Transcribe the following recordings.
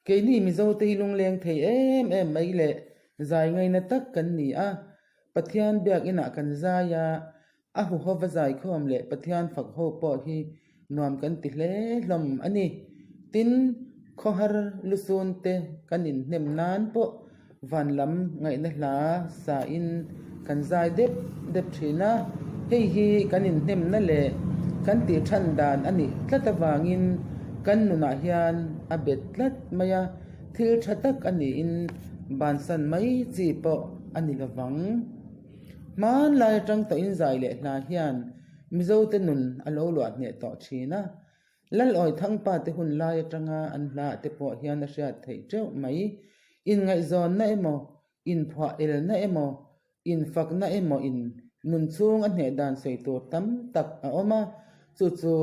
Keini Mizote hi lungleng thei em em mai leh zai ngaina tak kan ni a, Pathian biakinah kan zai a, a huhova zaikhawm leh Pathian fak ho pawh hi nuam kan ti hle hlawm a ni. Tin, khawhar lusun te kan inhnem nan pawh van lam ngaihna hla sain kan zai dep dep thin a, hei hi kan inhnemna leh kan tih than dan a nih tlat avangin kan nunah hian a bet tlat mai a, thil tha tak a niin bansan mai chi pawh a ni lovang. Hmanlai atang tawhin zai leh hla hian Mizote nun a lo luah hneh tawh thin a, Lalawi Thangpa te hun lai atanga an hla te pawh hian a hriat theih teuh mai. Inngaihzawnna emaw, inphuah elna emaw, infakna emaw in nun chhung a hneh dan sawi tur tam tak a awm a, chu chu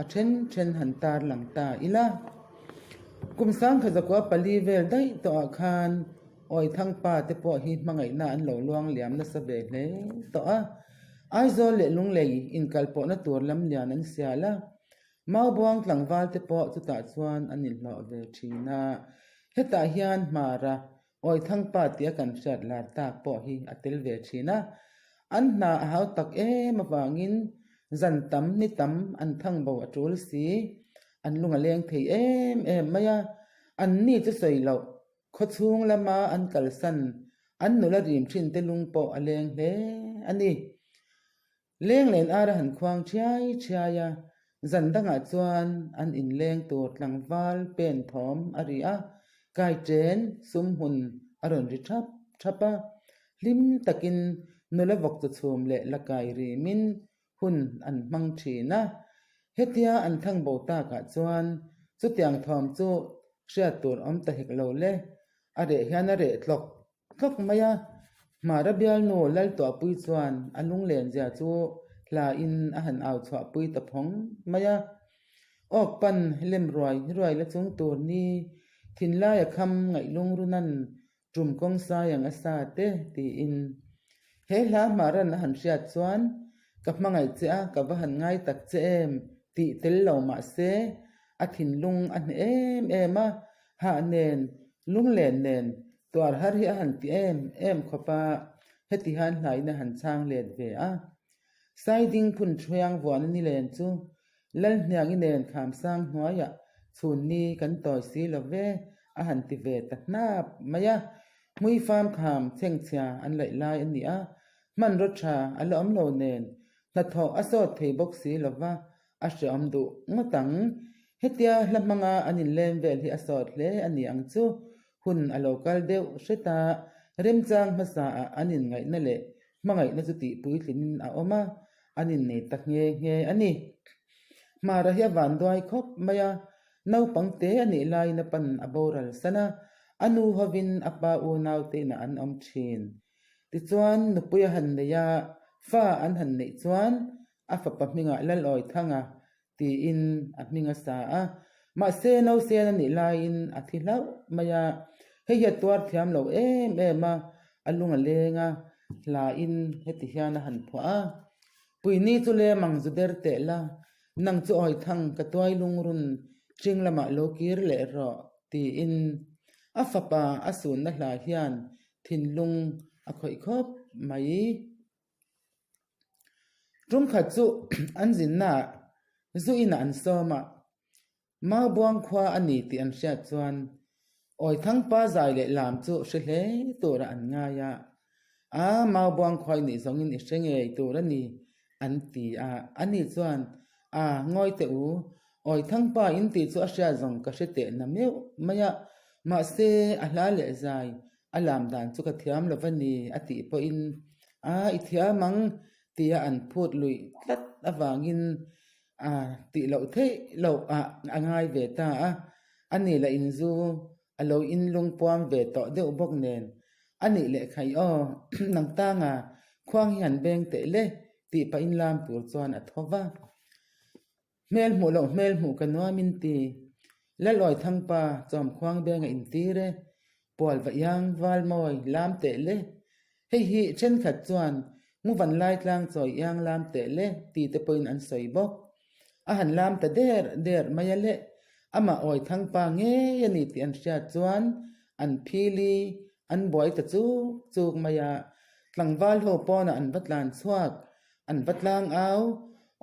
a then then han tar lang ta ila. Kum sangkhazakua pali vel daih tawhah khan Awi Thangpa te pawh hi hmangaihna an lo luang liam nasa ve hle tawh a. Aizawl leh Lunglei inkalpawhna tur lam lian an sial a, Maubuang tlangval te pawh chutah chuan an inhlawh ve thin a. Hetah hian Hmara Awi Thangpa tia kan hriat lar tak pawh hi a tel ve thin a. An hna a hau tak em avangin zan tam ni tam an thang bo a tul si. An lung a leng thei em em mai a, an ni chu sawi loh Khawchhung lama an kalsan an nula rim thin te lung pawh a leng hle a ni. Leng len ar a han khuang thiai thiai a, zan dangah chuan an inleng tur tlangval pen thawm a ri a, kai chen sum hun a rawn ri thap thap a, hlim takin nula vawk chu chhum leh la kai rimin hun an hmang thin a. Hetia an thang bo takah chuan chutiang thawm chu hriat tur awm ta hek lo le. A reh hian a reh tlawk tlawk mai a. Hmara bialnu Laltuahpui chuan a lunglen zia chu hlain a han au chhuahpui ta phawng mai a. Awk pan lem ruai ruai la chung tur ni thinlaia kham ngaihlung runan Tum kawng sai ang a sa te, tiin. He hla hmahran a han hriat chuan, Ka hmangaih che a, ka va han ngai tak che em, tih tel lo mah se, a thinlung a hneh em em a, hah nen, lunglen nen, tuar har hi a han ti em em khawp a, heti hian hlain a han chhang let ve a. Saiding phun thuiang vuahna nilen chu Lalhniangi nen Khamsang hnuaiah chhunni kan tawi si lo ve a han ti ve ta hnap mai a. Hmuifam kham chhengchhia an laih lai a ni a, hmanraw tha a la awm lo nen hnathawh a sawt thei bawk si lo va, a hreawm duh ngawt ang. Hetia hla hmanga an inlem vel hi a sawt hle a ni ang chu. Hun a lo kal deuh hret a, remchang hmasaah an inngaihna leh hmangaihna chu tih puitlinin a awm a, an innei ta nghe nghe a ni. Hmara hi a van duai khawp mai a, naupang te a nih laiin a pan a boral san a, a nu hovin a pa unau te inah an awm thin. Tichuan nupui a han nei a, fa an han neih chuan a fapa hmingah Lalawithanga tiin a hming a sa a, mahse nausen a nih laiin a thi hlauh mai a, hei hi a tuar thiam lo em em a, a lung a leng a, hlain heti hian a han phuah a, Puini chu lem ang zu der teh la, nang chu awi thang ka tuai lungrun hring lamah lo kir leh rawh tiin a fapa a sunna hla hian thinlung a khawih khawp mai. Tumkhat chu an zinnaah zu inah an sawm a, Maubuang khua a ni tih an hriat chuan Awithangpa zai leh lam chu hre hle turah an ngai a, A, Maubuang khua i nih zawngin i hre ngei tur a ni an ti a, ani chuan, A, ngawi teh u, Awithangpa in tih chu a hriat zawng ka hre teh na meuh mai a, mahse a hla leh zai A lam dan chu ka thiam lo va ni a tih pawhin a i thiam ang tia an phut luih tlat avangin a tih loh theih loh ah a ngai ve ta a. A ni lah inzu a lo inlung puam ve tawh deuh bawk nen a nih leh khai aw nang tanga khuang hi han beng teh le tih pahin lam tur chuan a tho va. Hmel hmuh loh hmel hmuh ka nuam in ti. Lalawi Thangpa chawm khuang beng a intir e. Pual va iang val mawi lam teh le. Hei hi thenkhat chuan Nguvan lai tlang chawi iang lam teh le ti te pawhin an sawi bawk. A han lam ta der der mai a le. Amah Awithangpa ngei a ni tih an hriat chuan an phili an buai ta chuk chuk mai a. Tlangval ho pawnah an va tlan chhuak, an va tlang au,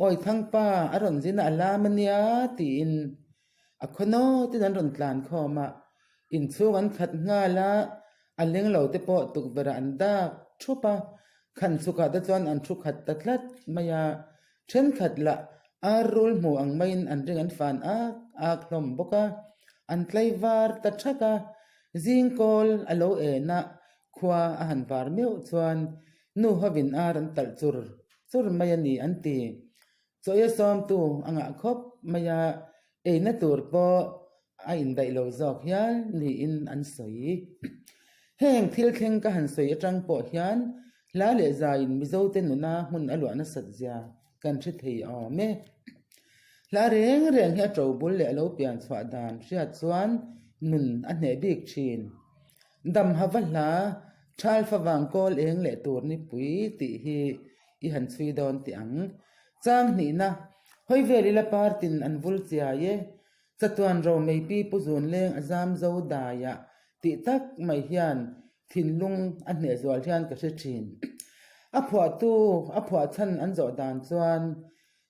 Awithangpa a rawn zin a a lam a nia tiin a khaw nawtin an rawn tlan khawm a. Inchhung an khat nghal a, a leng lo te pawh tukverh ah an dak thup a, khan chhukah te chuan an thu khat ta tlat mai a. Thenkhat lah ar rul hmu ang maiin an ring an fan ak ak hlawm bawk a, an tlaivar ta thak a, zing kawl a lo en a, khua a han var meuh chuan nu hovin ar an talh chur chur mai a ni an ti. Chaw sawmtu a ngah khawp mai a, eina tur pawh a indaih lo zawk hial niin an sawi. Heng thil thleng ka han sawi atang pawh hian hla leh zaiin Mizote nuna hmun a luah nasat zia kan hre thei awm e. Hla reng reng hi a to bul leh a lo pian chhuah dan hriat chuan nun a hneh bik thin. Dam hava hla Thal favang kawl eng leh tur nipui tih hi i han chhui dawn teh ang. Chang hnihna, hawi vel ila partin an vul chiai e. Chatuan ro mei pi pu zun leng a zam zo daiah tih tak mai hian thinlung a hneh zual hian ka hre thin. A phuahtu a phuah chhan an zawh dan chuan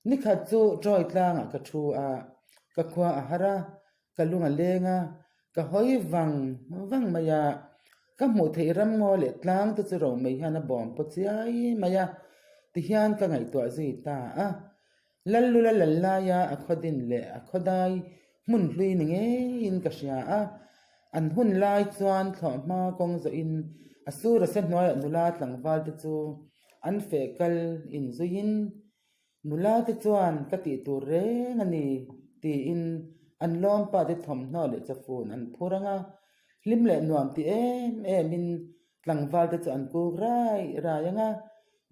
nikhat chu Troy tlangah ka thu a, ka khua a har a, ka lung a leng a, ka hawi vang vang mai a, ka hmuh theih ram ngaw leh tlang te chu ro mai hian a bawm paw chiai mai a, tihian ka ngaihtuah zui ta a. Lallula lal laia a khaw din leh a khaw dai hmun hlui ni ngeiin ka hria a, an hun lai chuan thlawh hma kawng zawhin a sur a se hnuaiah nula tlangval te chu an feh kal inzuiin nula te chuan ka tih tur reng a ni tiin an lawmpa te thawmhnaw leh chawfun an phur ang a, hlim leh nuam ti em emin tlangval te chu an kuk rai rai ang a.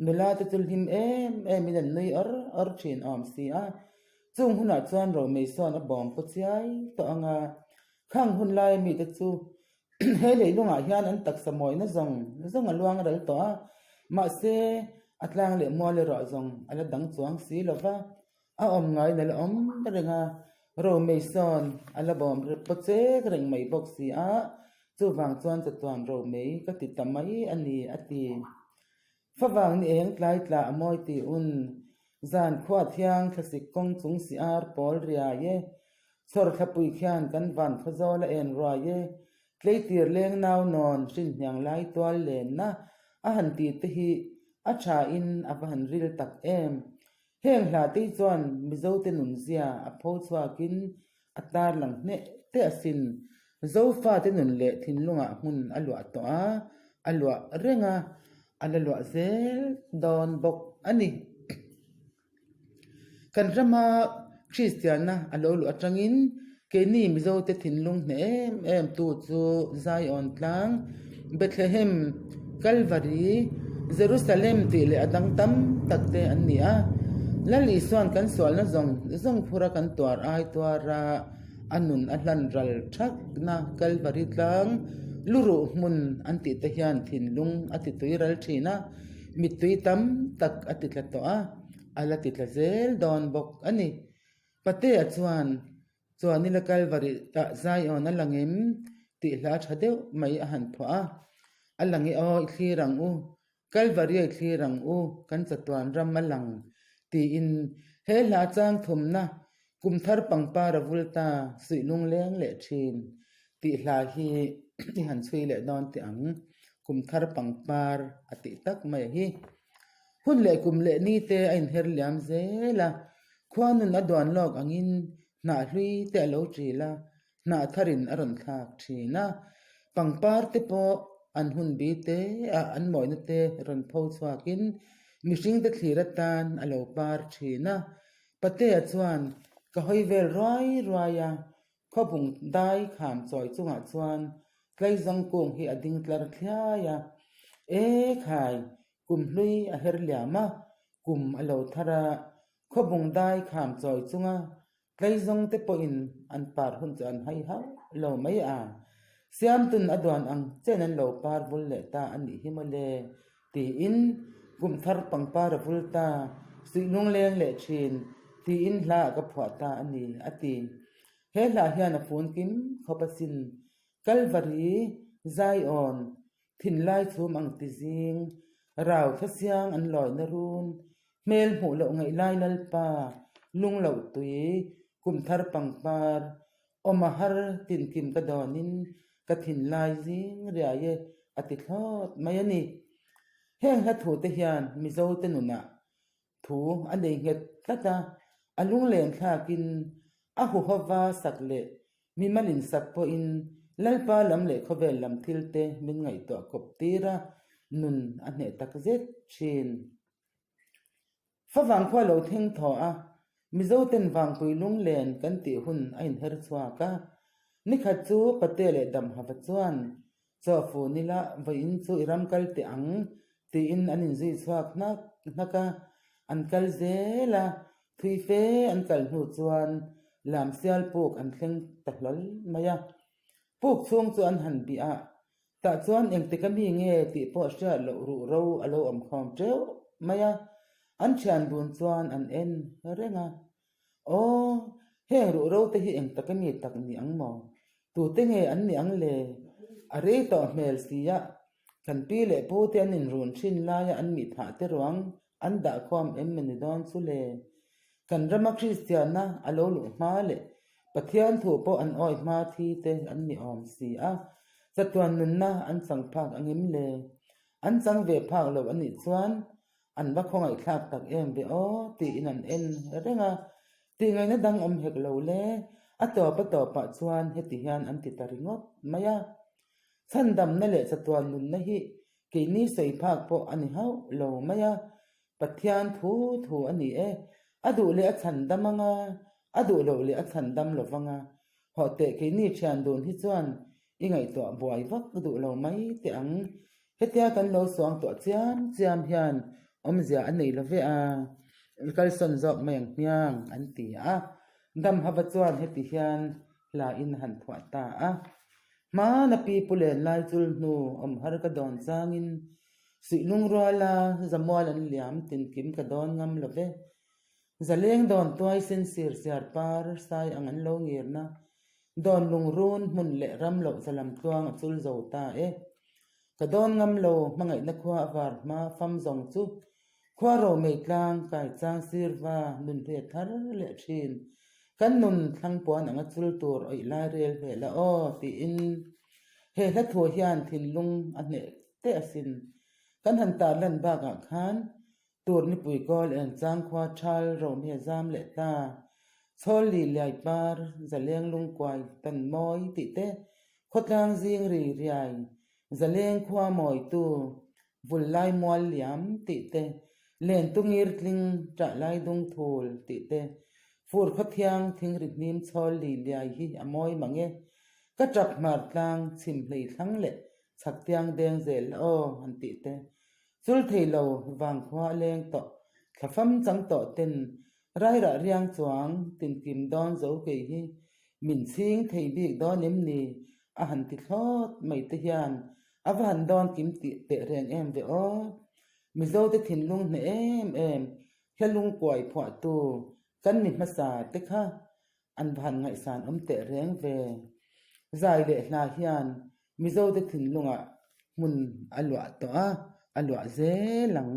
Nula te chu hlim em em in an nui awr awr thin awm si a, chung hunah chuan Romei sawn a bawm paw chiai tawh ang a, khang hun laia mite chu he leilungah hian an taksa mawina zawng zawng a luang ral tawh a, mahse a tlang leh mual erawh zawng a la dang chuang si lo va, a awm ngaiin a la awm reng a, Romei sawn a la bawm paw chek reng mai bawk si a, chuvang chuan chatuan Romei ka ti ta mai a ni a ti. Favang ni eng tlai tla a mawi ti un. Zan khua thiang thlasik kawng chung si ar pawl riai e. Chhawr thlapui khian kan van khaw zawl a en ruai e. Tleitir leng nau nawn hrin hniang lai tual lenna a han ti te hi a tha in a va han ril tak em. Heng hla te hi chuan Mizote nunzia a pho chhuakin a tarlang hneh teh asin. Zofate nun leh thinlungah hmun a luah tawh a, a luah reng a, a la luah zel dawn bawk a ni. Kan rama Kristianna a lo luh atangin keini Mizote thinlung hneh em em tu chu Zion tlang, Bethlehem, Kalvari, Jerusalem tih leh a dang tam tak te an ni a. Lal Isua'n kan sualna zawng zawng phura kan tuar ai tuar a, a nun a hlan ral thakna Kalvari tlang luruh hmun an tih te hian thinlung a ti tui ral thin a, mittui tam tak a ti tla tawh a, a la ti tla zel dawn bawk a ni. Patea chuan Chuan ila Kalvari ah Zion a lang em? tih hla tha deuh mai a han phuah a. A lang i aw i thlir ang u, Kalvari a i thlir ang u, kan chatuan ram a lang tiin he hla chang thumna kum thar pangpar a vul ta suih lungleng leh thin tih hla hi i han chhui leh dawn teh ang. Kum thar pangpar a tih tak mai a hi. Hun leh kum leh ni te a inher liam zel a, Khuanun a duan lawk angin hnah hlui te a lo ṭil a, hnah tharin a rawn thlak ṭhin a. Pangpar te pawh an hun bi te ah an mawina te rawn pho chhuakin mihring te thlir atan a lo par ṭhin a. Patea chuan ka hawi vel ruai ruai a, khawbung dai kham chawi chungah chuan tlaizawng kung hi a ding tlar thliai a. E khai, kum hlui a her liam a, kum a lo thar a, Khawbung dai kham chawi chunga tleizawng te pawhin an par hun chu an hai hauh lo mai a, Siamtun a duan ang chen an lo par vul leh ta a nih hi mawle tiin kum thar pangpar a vul ta, suih lungleng leh thin tiin hla ah ka phuah ta a ni a ti. He hla hian a fun kim khawp asin. Kalvari, Zion, thinlai chhum ang ti zing, rau thlasiang an lawina run, hmel hmuh loh ngaih lai Lalpa, lung loh tui, kum thar pangpar, awm a har tinkim ka dawnin ka thinlai zing riai e a ti thlawt mai a ni. Heng hla thu te hian Mizote nunah Thu a nei nghet tlat a, a lunglen thlakin a huhova sak leh mimalin sak pawhin Lalpa lam leh khawvel lam thil te min ngaihtuah kawp tir a, nun a hneh tak zet thin. Favang khua lo thleng thaw a, Mizoten Vangpui lunglen kan tih hun a inher chhuak a, nikhat chu Pate leh Damhava chuan Chaw fu nila vawiin chu i ram kal teh ang tiin an inzui chhuak hnak hnak a, an kal zel a, thui fe an kal hnu chuan Lamsial puk an thleng ta hlawl mai a. Puk chhung chu an han bih a, tah chuan engtik a mi nge tih pawh hriat loh ruh ro a lo awm khawm teuh mai a, an thian dun chuan an en reng a. Aw, heng ruh ro te hi eng tak a mi tak ni ang maw? Tute nge an nih ang le? A rei tawh hmel si a, kan pi leh pu te an inrun thin laia an mithah te ruang an dah khawm em ni dawn chu le? Kan rama Kristianna a lo luh hma leh Pathian thu pawh an awi hma thi te an ni awm si a, chatuan nunna an chang phak angem le? An chang ve phak lo a nih chuan An va khawngaihthlak tak em ve aw tiin an en reng a, tihngaihna dang awm hek lo le, a tawp a tawpah chuan heti hian an ti ta ringawt mai a. Chhandamna leh chatuan nunna hi keini sawi phak pawh a ni hauh lo mai a, Pathian thu thu a ni e, a duh leh a chhandam anga, a duh loh leh a chhandam lo vang a, hawh teh keini thian dun hi chuan i ngaihtuah buai vak duh lo mai teh ang. Hetia kan lo suang tuah chiam chiam hian awmzia a nei lo ve a, kalsawn zawk mai ang hmiang an ti a. Damhava chuan heti hian hla in a han phuah ta a. Hmana pi pu len lai chul hnu awm har ka dawn changin suih lungruala zamual an liam tinkim ka dawn ngam lo ve. Zaleng dawn tuai sen sir siar par sai ang an lo ngirna Dawn lungrun hmun leh ram loh zalam tluang a chul zo ta e. Ka dawn ngam lo hmangaihna khua a var hma fam zawng chu khua ro mei tlang kai chang sir va nun hle thar leh thin. Kan nun thlang puan anga chul tur awih lai rel ve la aw tiin he hla thu hian thinlung a hneh teh asin. Kan han tarlan bakah khan Tur nipui kawl eng chang khua thal rohmi a zam leh ta. Chhawl li liai par, zaleng lungkuai tan mawi tih te, khawtlang zing ri riai, zaleng khua mawitu, vul lai mual liam tih te, len tungir tling ṭah lai dung thul tih te, fur khawthiang thing ri hnim chhawl li liai hi a mawi mang e. Ka ṭap hmar tlang chhim hlei thlang leh chhak tiang deng zel aw han tih te, Chul thei lo vangkhua a leng tawh, thlafam chang tawh ten rairah riang chuang tinkim dawn zo kei hi min chhing thei bik dawn em ni? a han ti thlawt mai te hian a va han dawn kim tih teh reng em ve aw. Mizo te thinlung hneh em em, hla lungkuai phuahtu kan mi hmasa te kha An va han ngaihsan awm teh reng ve. Zai leh hla hian Mizote thinlungah hmun a luah tawh a, a luah zel ang.